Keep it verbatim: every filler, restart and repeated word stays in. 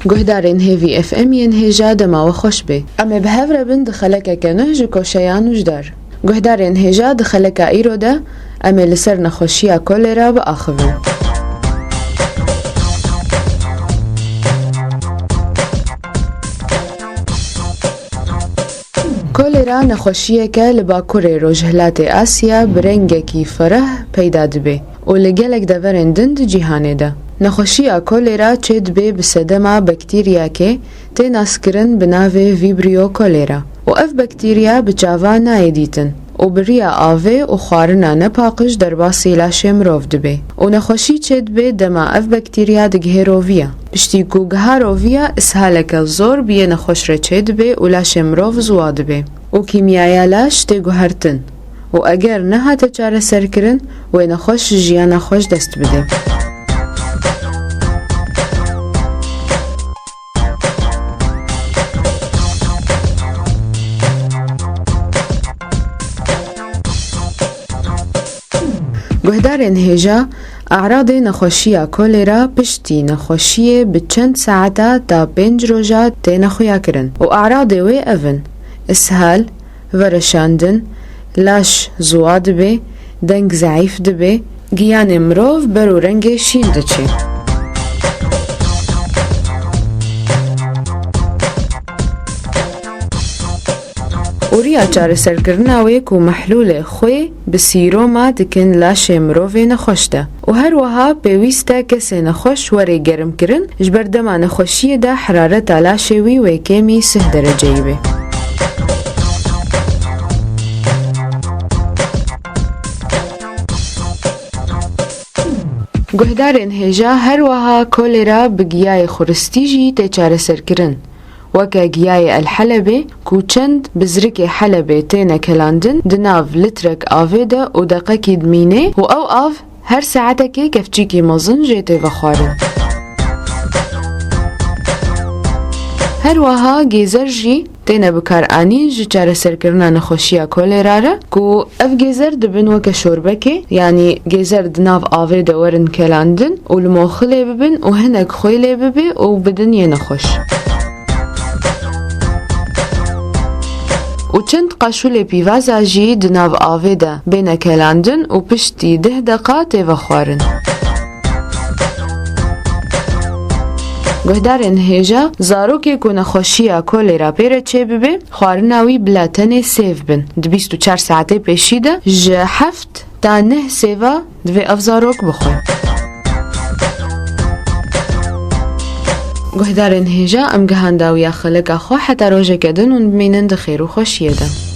Guhdarên hêvî F M yên hêja dema we xweş bê. Em ê bi hev re bin di xelekeke nû ji koşeya nûjdar. Guhdarên hêja di xeleka îro de em ê li ser nexweşiya kolera biaxivin. Kolera nexweşiyeke li Bakurê Rojhilatê Asya bi rengekî fereh peyda dibe û li gelek deverên din di cîhanê de. Nexweşiya kolera çêdibe bi sedema baktîriyakê tê naskirin bi navê Vibrio cholera û ev baktîriya bi çava nayê dîtin û bi riya avê û xwarina nepaqij derbasî laşê mirov dibe û nexweşî çêdibe dema ev baktîriya digihê roviya. Piştî ku giha roviya, ishaleke zor bi yê nexweş re çêdibe û laşê mirov ziwa dibe û kîmyaya laş tê guhertin û eger nehate çareserkirin, wê nexweş jiyana xwe ji dest bide. Guhdarên hêja, e'radê nexweşiya kolera piştî nexweşiyê bi çend saeta ta pênc roja têne xuyakirin û e'radê wê ev in: ishal, vereşandin, laş ziwa dibe, deng zeîf dibe, giyanê mirov ber û rengê şîn diçe. Û riya çareserkirina wê ku mehlûlê xwê bi sîroma dikin laşê mirovê nexweş de. Û her wiha pêwîst e kesê nexweş were germkirin, ji ber dema nexweşiyê de herareta laşê wî wê kêmî sih dereceyî be. Guhdarên hêja, her wiha kolera bi giyayê xuristî jî tê çareserkirin. Weke giyayê El Helebê ku çend bizrikê Helebê têne kelandin di nav litrek avê de û deqekî dimîne û ew av her saetekê kevçîkî mezin jê tê vexwarin. Her wiha gêzer jî têne bikaranîn ji çareserkirina nexweşiya kolera re ku ev gêzer dibin weke şorbekê, yanî gêzer di nav avê de werin kelandin û li moxilê bibin û hinek xwê lê bibe û bidin yê nexweş. Û çend qaşûlê pîvaza jî di nav avê de bêne kelandin û piştî deh deqa tê vexwarin. Guhdarên hêja, zarokê ku nexweşiya kolera pê re çêbibe, xwarina wî bila tenê sêv bin. Di bîst û çar saetê pêşî de ji heft ta neh sêva divê ev zarok bixwe. Guhdarên hêja, em gihan dawiya xeleka xwe, heta rojeke din hûn bimînin di xêr û xweşiyê de.